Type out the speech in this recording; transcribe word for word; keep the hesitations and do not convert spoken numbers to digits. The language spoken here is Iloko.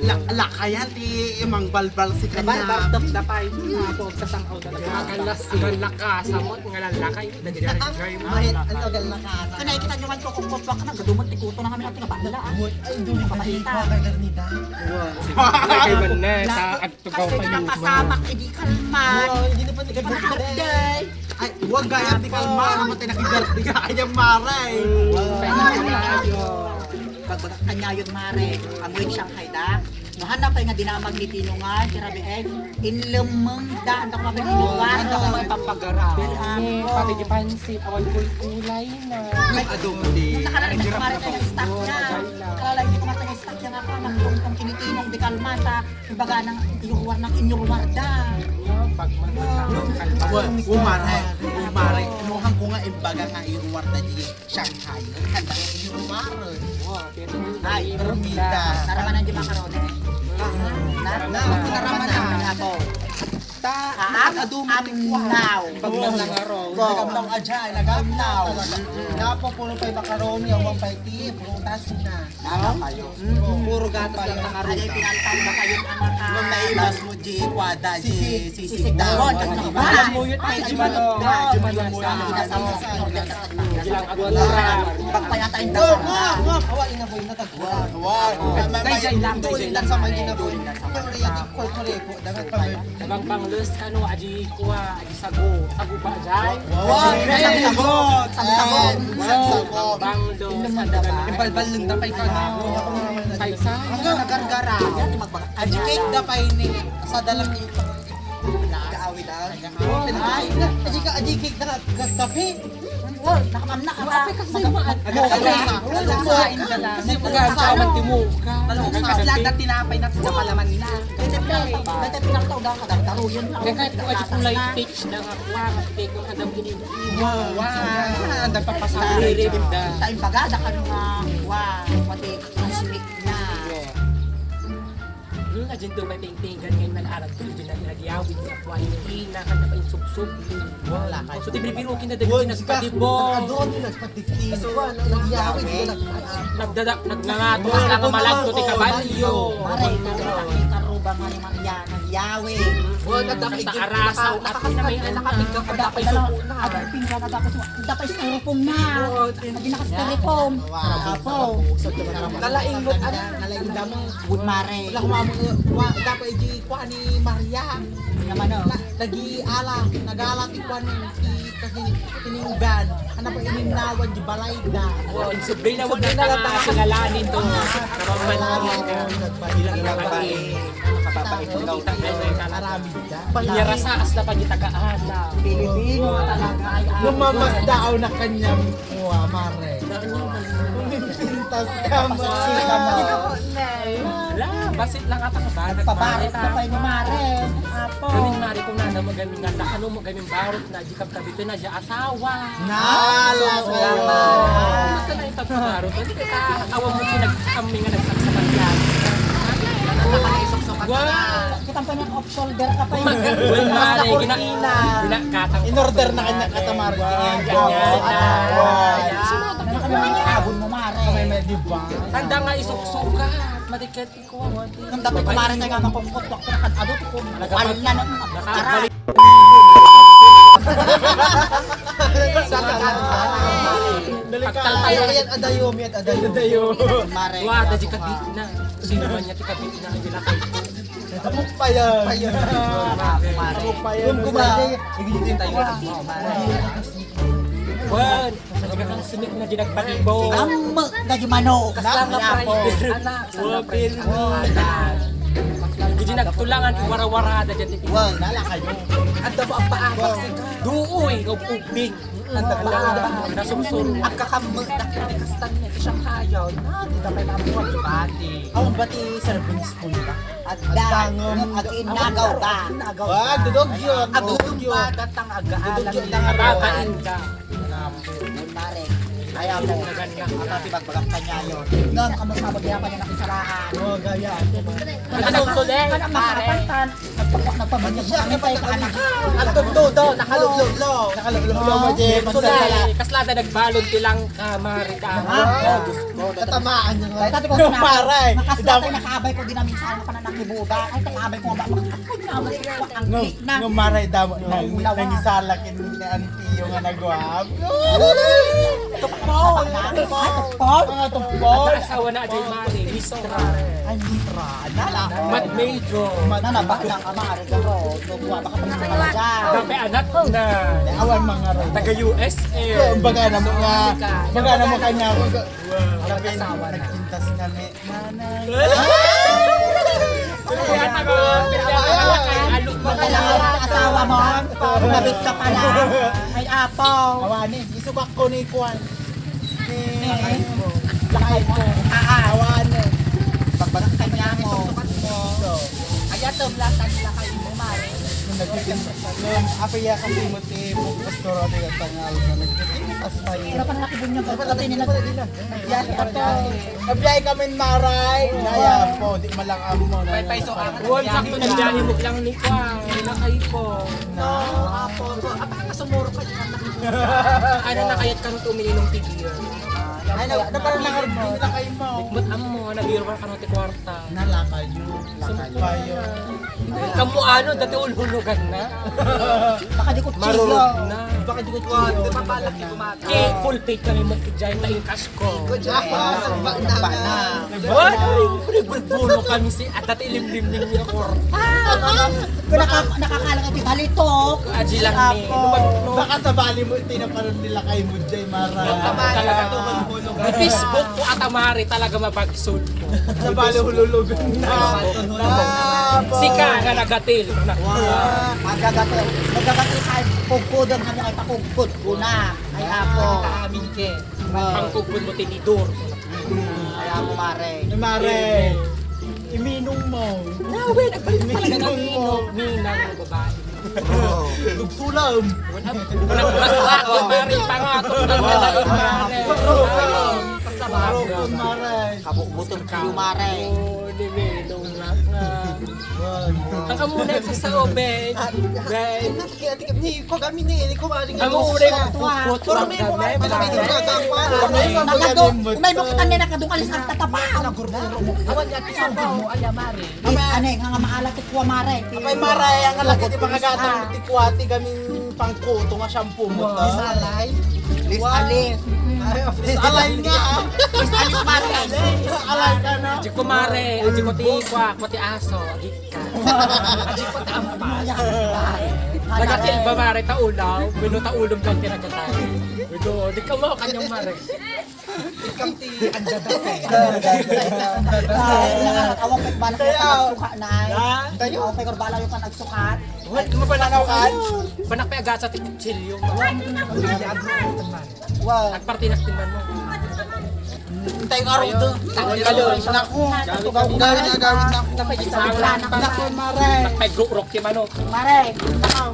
La-, lakayan ti mangbalbal si kanya. Balbal, tap, dapay. Ako, sasangkaw talaga. Agal las-, agal lakas, amot nga lalakay. Nagdadagay mo. Mahit, ano, agal lakas. Kung nakikita nyo man ko, kung kukwak na, gadumot, tikuto na kami natin, kabakla, ah. Ay, duli na, Kapatita. Di ba, garnida? Lagay man na, sa Kasi nakasamak, hindi kalman. Wow, hindi na pwede ka birthday. Ay, huwag gaya di kalman. Namatay na kay birthday ka. Ay, ang maray. Wow. Pagbaga kanyayon, mare. Amoy Shanghai da. Mahan na pay nga dinamag ni Tino nga, tirabi, eh. Inlemmeng da, ang kapag inuwan. Ang kapag pampagara. Pati di pansit, awan kulkulay na. Ay, adobo di. Nakalalim ko, mare, tayo stock niya. Nakalalim ko, mare, tayo stock niya nga pa. Nakatungtong kinitinong di kalman, ta. Kumbaga, nang inuruar, nang inuruar da. Pag manunang kalbasa. Umare, umare. Inuhang ko nga imbaga nga inuruar da di Shanghai. Kanda nga inuruar. Ay, permita. Naramanan di macaroni. Na, na, naramanan ako. Ta, ah, adu, amnaw. Pag nanangaro. Nagamnaw aja, nagamnaw. Napo, puro pay macaroni, awan pay ti, prutas na. Tama kayo. Mm. Puro gatas lang ang aruga. Ay, pinaltaw ba kayo ang mga Nung naibas mo, di kwada, di sisig. Sisig daw. Alam mo yun, ay, di ba, no? Di ba, no? Ilang agwara. Pagpayata yung dasal. Wow, wow, wow. Awa, inaboy na tagwa. Wow. Dayjay lang, dayjay lang. Sa mga ginaboy. Kore, kore, kore, dapat pag- Bang bangles kano, aji kuwa, aji sago. Sago ba, jay? Wow! Sago, sago. Sago, sago. Bangles, ano ba? Imbalbal lang da pay ka na. Saysa. Ang nagargara. Aji cake da pay ni sa dalang ito. Gaawid, ah. Ay, aji ka, aji cake da, gagkape. Wow, nakamamna ka ba? Kasi maad. Kasi magaan sa awan ti muka. Kasi lada tinapay na sa palaman na. Kasi pre, dati pinakataw ka, daruyon lang. Kaya kahit kung aji kulay peach na nga, kuha, kasi kung hadam gini. Wow, wow. Ang nagpapasama. Naririnig da. Tayo bagada ka nung, ah, wow, pati ang sweet na. Hmm, adyan daw may tingtinggan ngayon man arat ko dyan na nagyawid nga kuha yung ina, kanta pa yung suksok. Wala ka. So, di binibirukin na dagiti nagpatibo. Adon yung nagpatikin. So, nagyawid yung nagpatikin. Nagdada-, nagngangato, basta nga malagto ti kabalyo. Mare, karuba nga ni Maria, nagyawid. Wala, basta arasaw, at na may anak. Nakapigka ka, dapat suko na. Agpinggan na dapat suko. Dapat styrofoam na. Lagi naka-styrofoam. Wow. Apo. Nalaing mo, ano? Nalaing damo. Good mare. Wala ko mamu-, wa-, dapat iji kuha ni Maria. Naman, oh. Na-, nag-iala, nag-ala ti kuha ni, ti, kasi tininggan. Ano pa ininnawan di balay da? Oh, insublay na wala na nga sinalanin to. Wala na. Ilang babae. Nakababait ikaw. Aramid ka. Panyarasa, hasta pagitagaana. Pilipino talaga ay Lumamas daw na kanyang kuha, mare. Hala, basit lang ata ka ba? Pabarot ka pa ni Mare. Apo. Gamin, Mare, kung nana mo gamin nga, ano mo gamin barot na, di ka kabito na, di asawa. Na, so, asawa. Ano ka na itagbarot? Hindi ka awa mo pinagkami nga nagsaksakan yan. Nakalaisok-sok ka. Wow. Kitang pa niya off shoulder ka pa. Umaga, Mare, gina-, ginakatang. In order na kanya katamari. Wow, ganyan. Wow. Ano ka naman yung abon mo, Mare? May, may, di ba? Tanda nga, isuksuka. Madikit, ikuha mo. Nung dapit ko, Mare, tayo nga makungkot, wakto na kan-, ado, ko, wala na nang nakabalik. Delikado. Pagtaltay. Ayan, adayo, may adayo. Adayo. Mare, wa, da di ka di na. Sino man niya ti ka di na, di na kayo. Payan. Payan. Payan. Gumgumay. Sige, tayo. Wan, hindi ka kang sumik na di nagpatibo. Am, lagi mano. Kasla nga primer. Anak, kasla nga primer. Hindi nagtulangan, iwara-wara na dyan. Wan, nala kayo. Ang damo ang paabak, sika. Duoy, ug ubing. Ang dagdag, nasumsum. Agkakammo, dakit ni kastan niya, ti siyang hayaw. Ah, di dapat mabuhat, di ba, ate? Awan ba ti servings po nila? Adda, agtangom. Ag-inagaw ka. Ag-inagaw ka. Ah, dudog yun. Ag-dudog yun. Dudog yun. Ag-aalam. Dudog yun. Babain ka. Pare, ayaw mo. Ang pati bagbagak kanya yun. Nang kamusta mo, di pa niya nakisalahan. Oh, gaya. Ano, ano, pare? Nagpa-, nagpabagyo siya, nagpabagyo siya. Ang tugtudo, nakaluglo-lo. Nakaluglo-lo, Jay. Magsasala. Kaslada nagbalon ti langka, Mare, ka. Ah, Diyos ko. Tatamaan niya nga. Ay, tati ko, Yung pare. Makasla tayo, nakaabay ko din namin sa ano ka na nakibuda. Ay, kay abay ko ba, makakapag naman ko ang Ngam, ngam, Mare, damo, nang, nangisala kin ni Auntie yung nga nagwap. Tupol! Tupol! Mga tupol! Asawa na, Jay, Mare. Ay, Mitra. Nala. Mat major. Mat- Nana, ba, nang ama, ari ka, bro. Tugwa, baka pa sa kalaja. Dapat anak ko na. Awan mga ro. Taga U S A. So, baga na mo nga. Baga na mo kanya. Wow. Dapat nagpintas kami. Manay. Kaya taga, kaya taga, alok mo. Kailangan ang asawa mo. Kumabit ka pala. Ay, apaw. Awani, isugak ko ni Kuan. Ni lakay ko. Aa. Awan. Pagbagak kanya mo. Isusukat mo. So. Ay, ato, lakay, lakay mo, Mare. Nung nagtitin-, nung apiya kasi mo ti Pastor Rodrigo Tangal na nagtitin-, tas tayo. Wala pa na nakibunyag. Wala pa na nakibunyag. Yan, ato. Nabiyay kami, Maray. Naya po, di malang amo na. Pay-pay, so, ang Wal, sakto na biyahe mo lang ni Kuan, lakay ko. No, apo, apo, apa nga sumuro ka dyan? Ano na kaya't kami tumininong ti beer? Ay, na, na, parang nangarap din na kayo mo. Ba't amo, nabiro ka kano ti kwarta? Nalakayo. Lakayo. Kamu ano, dati ulhulugan na? Baka di ko Marurot na. Baka di ko Wag, di mapalaki kumata. Kay full pay kami mo, kay Jai, ta in cash ko. Ikaw, Jai. Ah, samba na. Samba na. Wala, bulbulo kami si, at dati ilimlim ni Nicor. Kung naka-, nakakalang iti balitok. Aji lang ni. Apo. Baka sa bali mo, itinaparan nila kay mo, Jai Mara. Sa bali, sa tuhod mo, no? Facebook ko at amari talaga mabagsol ko. Sa bali, hululugan na. Apo. Sika nga nagatil. Wow. Magagatil. Magagatil kay kugkudan kami ay pakugkod ko na. Ay, apo. Amin ke. Pangkugkod mo, tinidor. Ay, apo, mare. Ay, mare. Iminong mo. Nawe, nagbalik talaga ng Iminong mo. Minang babae. Oo. Nagsulam. Wala, wala, wala, wala, mare, pangato, wala, wala, mare. Basta ba? Mare. Kabukbuton kayo, mare. Oo, di, Minong na nga. Ang kamuna sa sao, Ben. Ben. Kaya, tika, ni, ko kami ni, ni, ko kami ni. Ang uri ko, Pero may mga, may mga, may mga, Nakadu-, may bukitan na nakadungalis ang tatapa. Awan niya, ti sugod mo, ay, mare. Is, ane, nga, nga maalat ti kuwa, mare. Apay, mare, ang alaki ti mga gatang ti kuwa, ti gamin pangkuto nga shampoo mo, to. Is alay? Is alis. Is alay nga, ah. Is alis, mare. Alay ka, no? Di ko, mare. Di ko ti kuwa, ko ti aso. Di ka. Di ko ti ampas. Nagatil ba, mare, ta ulaw? Bueno, ta ulom kang tinagatan. Bueno, di ka mo kanyang, mare. Ikaw ti andadasay. Awan pa'y bala ko agsukat, nay. Ha? Awan pa'y bala ko agsukat. Uy, di mo pa nanaw kan? Panak pa'y agasa ti kutsilyo. Wow. At parte na timan mo. Intay nga aro to. Naku. Gawin na, gawin na. Naku, mare. Nagpagrurok ti manok. Mare, nakaw.